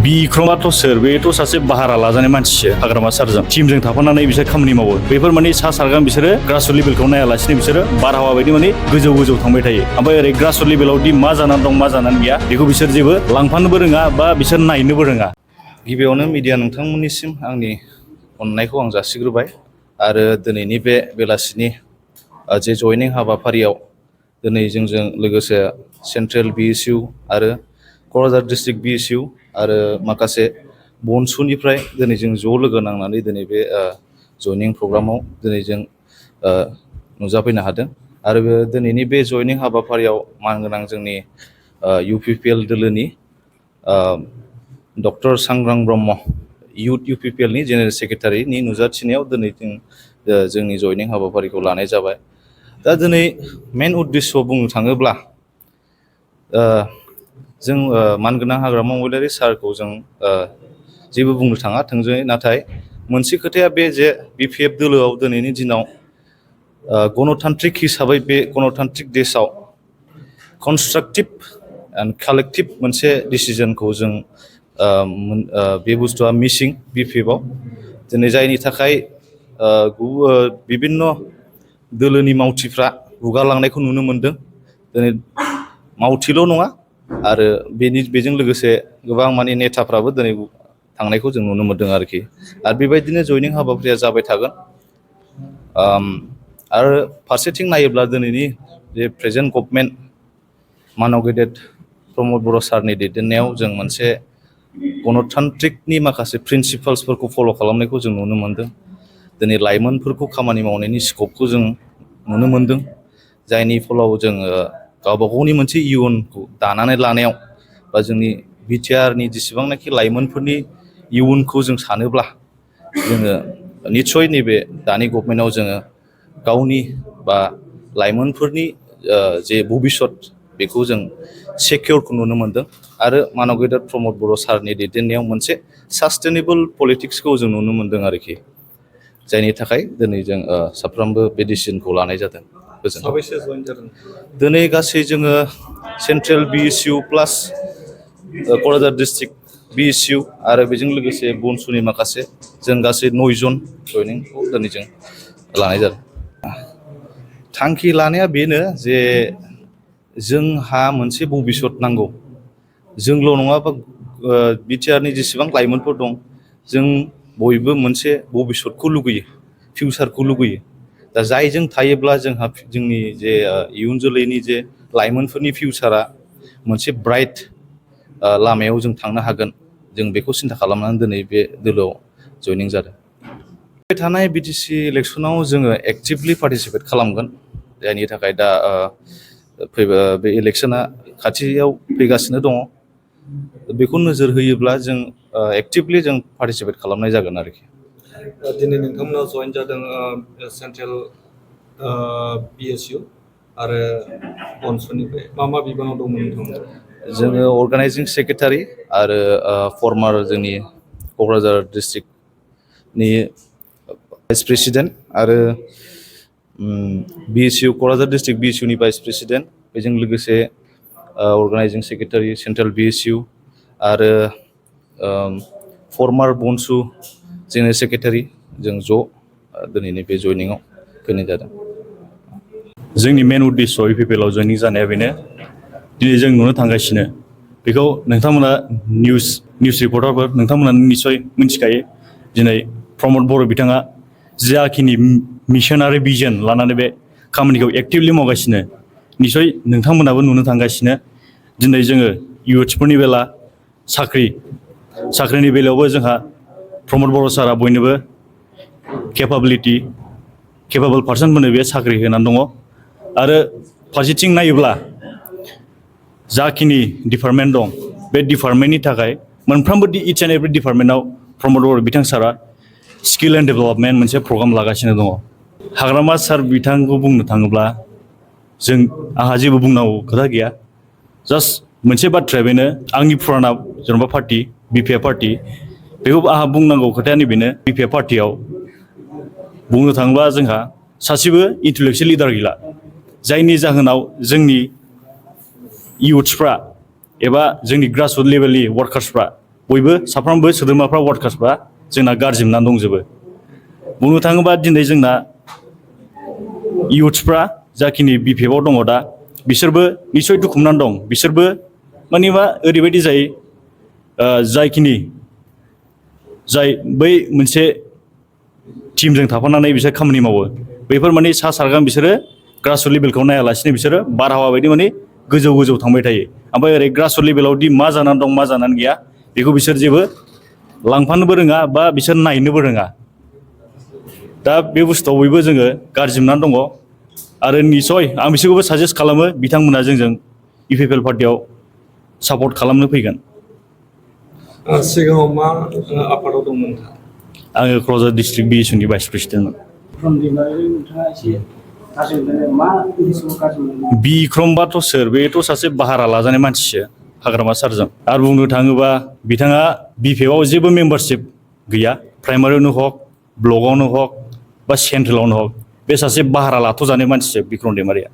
बिक्रमाथ' सोर बेथ' सासे भारा लाजानाय मानसिसो हाग्रामा सारजों टिमजों थाफानानै बिसोर खामानि मावो बेफोर माने सा सारगान बिसोरो ग्रासरुट लेभेलखौ नायालासिनो बिसोरो बारहावा बायदि माने गोजौ थांबाय थायो ओमफ्राय ओरै ग्रासरुट लेभेलाव दि मा जानानै दं मा जानानै गैया बेखौ बिसोर जेबो लांफानोबो रोङा बा बिसोर नायनोबो रोङा। गिबियावनो मिडिया नोंथांमोननिसिम आंनि अननायखौ आं जासिग्रोबाय आरो दिनैनि बे बेलासिनि जे जयनिं हाबाफारियाव दिनै जोंजों लोगोसे सेन्ट्रेल BSU आरो क'क्राझार डिस्ट्रिक्ट BSU आरो माखासे बनसुनिफ्राय दिनै जों ज' लोगो नांनानै दिनै बे जयनिं प्रग्रामाव दिनै जों नुजाफैनो हादों आरो दिनैनि बे जयनिं हाबाफारियाव मानगोनां जोंनि UPPL दोलोनि डक्टर सांग्रां ब्रह्म इउथ UPPLनि जेनेरेल सेक्रेटारिनि नुजाथिनायाव दिनै जोंनि जयनिं हाबाफारिखौ लानाय जाबाय। दा दिनै मेन उद्देश्यआव बुंनो थाङोब्ला जों मानगोनां हाग्रामा महिलारि सारखौ जों जेबो बुंनो थाङा थोंजोङै नाथाय मोनसे खोथाया बे जे BPF दोलोआव दिनैनि दिनाव गणतान्त्रिक हिसाबै बे गणतान्त्रिक देशआव कनस्ट्राक्टिभ एन्ड कालेक्टिभ मोनसे डिसिजनखौ जों बे बुस्थुआ मिसिं BPFआव दिनै जायनि थाखाय बिभिन्न दोलोनि मावथिफ्रा गुगालांनायखौ नुनो मोनदों दिनै मावथिल' नङा आरो बेजों लोगोसे गोबां माने नेताफ्राबो दिनै थांनायखौ जों नुनो मोनदों आरोखि आरो बेबायदिनो जयनिं हाबाफारिया जाबाय थागोन। आरो फारसेथिं नायोब्ला दिनैनि जे प्रेजेन्ट गभर्नमेन्ट मानव गेदेर प्रमद बर' सारनि दैदेननायाव जों मोनसे गणतान्त्रिकनि माखासे प्रिन्सिपाल्सफोरखौ फल' खालामनायखौ जों नुनो मोनदों। दिनै लाइमोनफोरखौ खामानि मावनायनि स्कपखौ जों नुनो मोनदों जायनि फलाव जोङो गावबा गावनि मोनसे इयुनखौ दानानै लानायाव बा जोंनि बिटिआरनि जेसेबांनाखि लाइमोनफोरनि इयुनखौ जों सानोब्ला जोङो निस्सय नैबे दानि गभर्नमेन्टआव जोङो गावनि बा लाइमोनफोरनि जे भबिष्यत बेखौ जों सेकिउरखौ नुनो मोनदों आरो मानव गेदेर प्रमद बर' सारनि दैदेननायाव मोनसे सास्टेनेबल पलिटिक्सखौ जों नुनो मोनदों आरोखि जायनि थाखाय दिनै जों साफ्रोमबो बे डिसिजनखौ लानाय जादों। दिनै गासै जोङो सेन्ट्रेल BSU प्लास क'क्राझार डिस्ट्रिक्ट BSU आरो बेजों लोगोसे बनसुनि माखासे जों गासै 9 जन जयनिंखौ दिनै जों लानाय जादों। थांखि लानाया बेनो जे जोंहा मोनसे भबिष्यत नांगौ जोंल' नङाबा बिटिआरनि जेसेबां लाइमोनफोर दं जों बयबो मोनसे भबिष्यतखौ लुगैयो फिउचारखौ लुगैयो दा जायजों थायोब्ला जोंहा जोंनि जे इयुन जोलैनि जे लाइमोनफोरनि फिउचारा मोनसे ब्राइट लामायाव जों थांनो हागोन जों बेखौ सिन्था खालामनानै दिनै बे दोलोआव जयनिं जादों। फैबाय थानाय BTC इलेक्सनाव जोङो एक्टिभलि पार्टिसिपेट खालामगोन जायनि थाखाय दा बे इलेक्सना खाथियाव फैगासिनो दङ बेखौ नोजोर होयोब्ला जों एक्टिभलि जों पार्टिसिपेट खालामनाय जागोन आरोखि। दिनै नोंथांमोना जइन जादों सेन्ट्रेल BSU आरो बनसुनिफ्राय मा बिबानाव दंमोन नोंथांमोना? जोङो अर्गानाइजिं सेक्रेटारि आरो फर्मार जोंनि क'क्राझार डिस्ट्रिक्टनि भाइस प्रेसिडेन्ट आरो BSU क'क्राझार डिस्ट्रिक्ट BSUनि भाइस प्रेसिडेन्ट बेजों लोगोसे अर्गानाइजिं सेक्रेटारि सेन्ट्रेल BSU आरो फर्मार बनसु जेनेरेल सेक्रेटारि जों ज' दिनैनि बे जयनिंआव फैनाय जादों। जोंनि मेन उद्देश्यआव UPPLआव जयनिं जानाया बेनो दिनै जों नुनो थांगासिनो बेखौ नोंथांमोना निउस रिपर्टारफोर नोंथांमोना निस्सय मिथिखायो दिनै प्रमद बर' बिथाङा जाखिनि मिशन आरो भिजन लानानै बे खामानिखौ एक्टिभलि मावगासिनो निस्सय नोंथांमोनाबो नुनो थांगासिनो दिनै जोङो इयुथ्सफोरनि बेला साख्रिनि बेलायावबो जोंहा प्रमद बर' सारा बयनोबो केपाबल पार्सनफोरनो बे साख्रि होनानै दङ आरो फारसेथिं नायोब्ला जाखिनि डिपार्टमेन्ट दं बे डिपार्टमेन्टनि थाखाय मोनफ्रोमबो इच एन्ड एभ्रि डिपार्टमेन्टआव प्रमद बर' बिथां सारा स्किल एन्ड डेभेलपमेन्ट मोनसे प्रग्राम लागासिनो दङ। हाग्रामा सार बिथांखौ बुंनो थाङोब्ला आंहा जेबो बुंनांगौ खोथा गैया जास्ट मोनसे बाथ्राया बेनो आंनि फुराना जेनेबा पार्टि BPF पार्टि बेखौ आंहा बुंनांगौ खोथायानो बेनो BPF पार्टियाव बुंनो थाङोब्ला जोंहा सासेबो इन्टेलेक्चुयेल लिडार गैला जायनि जाहोनाव जोंनि इयुथ्सफ्रा एबा जोंनि ग्रासरुट लेभेलनि वार्कार्सफ्रा बयबो साफ्रोमबो सोद्रोमाफ्रा वार्कार्सफ्रा जोंना गारजोबनानै दंजोबो बुंनो थाङोबा दिनै जोंना इयुथ्सफ्रा जाखिनि बिपिएफआव दङ दा बिसोरबो निसय दुखु मोननानै दं बिसोरबो मानिबा ओरैबायदि जायो जाय बै मोनसे टिमजों थाफानानै बिसोर खामानि मावो बेफोर माने सा सारगाम बिसोरो ग्रासरुट लेभेलखौ नायालासिनो बिसोरो बारहावा बायदि माने गोजौ थांबाय थायो ओमफ्राय ओरै ग्रासरुट लेभेलाव दि मा जानानै दं मा जानानै गैया बेखौ बिसोर जेबो लांफानोबो रोङा बा बिसोर नायनोबो रोङा दा बे बुस्थुआव बयबो जोङो गाज्रि मोननानै दङ आरो निसय आं बिसोरखौबो साजेस्ट खालामो बिथांमोना जोंजों इउपिपिएल पार्टियाव सापर्ट खालामनो फैगोन सिगाङाव मा आफादाव दंमोन आङो क'क्राझार डिस्ट्रिक्ट बिएसइउनि भाइस प्रेसिडेन्टमोन बिक्रमबाथ' सोर बेथ' सासे भारा लाजानाय मानसिसो हाग्रामा सारजों आरो बुंनो थाङोबा बिथाङा बिपिएफआव जेबो मेम्बारशिप गैया प्राइमारियावनो हक ब्लकआवनो हक बा सेन्ट्रेलावनो हक बे सासे भारा लाथ'जानाय मानसिसो बिक्रम दैमारिया